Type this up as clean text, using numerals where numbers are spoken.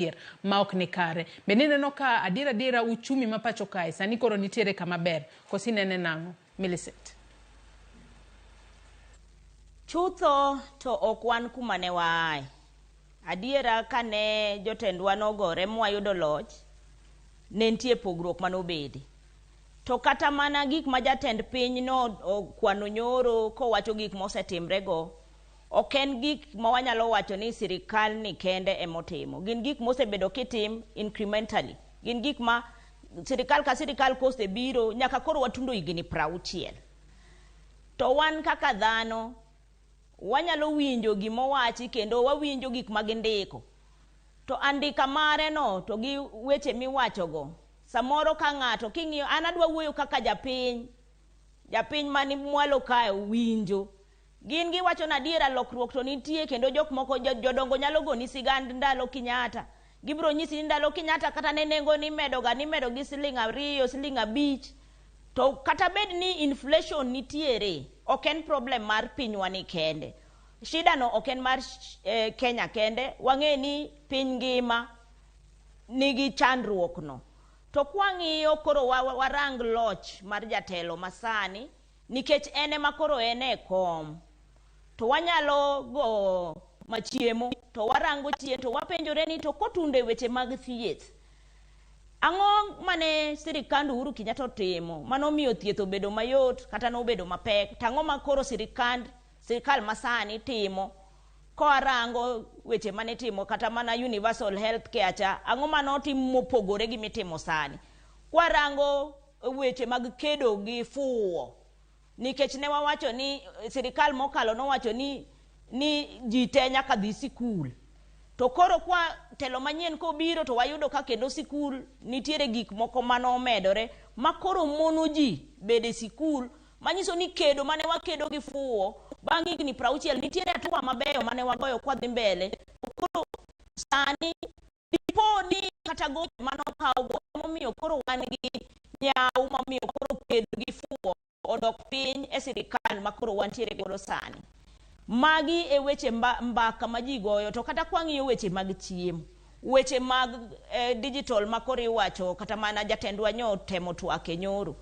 Dhier ma ok ni kare. Bende ineno ka adier adiera uchumi ma pacho kae sani koro nitiere kama ber koso inene nang'o? Millicent. Chutho to ok wan kuma ne waaye. Adiera kane jotendwa nogore mwayudo loch, ne nitie pogruok mane obede. To kata mana gik ma jatend piny no okwano nyoro kowacho gik mosetimre go, Ok en gik ma wanyalo wacho ni sirikal ni kende ema otimo. Gin gik mosebedo kitim incrementally. Gin gik ma sirikal ka sirikal kosebiro nyaka koro watundo higni prauchiel. To wan kaka dhano wanyalo winjo gima owachi kendo wawinjo gik ma gindiko. To andika mare no to gi weche miwachogo, samoro ka ng'ato king'iyo, an adwa wuoyo kaka japiny, japiny mani mwalo kae winjo. Gin giwacho ni adiera lokruok to nitie kendo jok moko jodongo nyalo goni sigand ndalo Kenyatta. Gibiro nyisi ni ndalo Kenyatta kata ne nengo nimedo ga nimedo gi siling ariyo, siling abich. To kata bed ni inflation nitiere, ok en problem mar pinywa ni kende. Shida no ok en mar Kenya kende, wang'e ni piny ngima nigi chandruok no. To kwang'iyo koro warang loch mar jatelo masani, Nikech en ema koro en e kom, to wanyalo go machiemo to warango chien to wapenjore ni to kotundo e weche mag thieth, ang'o mane sirikand Uhuru Kenyatta otimo mane omiyo thieth obedo mayot kata nobedo mapek, to ang'o ma koro sirikand sirikal masani timo kowarango weche mane itimo kata mana universal health care cha, ang'o mane otim mopogore gi mitimo sani. Kwarango weche mag kedo gi fuwo nikech ne wawacho ni sirikal mokalo nowacho ni ni ji te nyaka dhi sikul to koro kwa telo manyien kobiro to wayudo ka kendo sikul nitiere gik moko mane omedore ma koro mono ji bedo e sikul manyiso ni kedo mane wakedo gi fuwo bang' higni prauchiel nitiere hatua mabeyo mane wagoyo kwadhi mbele koro sani Dipo ni kata gope mane okawgo emomiyo koro wan gi nyawo mamiyo koro kedo gi fuwo odok piny e sirikal ma koro wantiere godo sani. Magi e weche mbaka ma ji goyo to kata kwang'iyo weche mag chiemo, weche mag digital ma koro iwacho kata mana jatendwa nyo otemo twak e nyoro.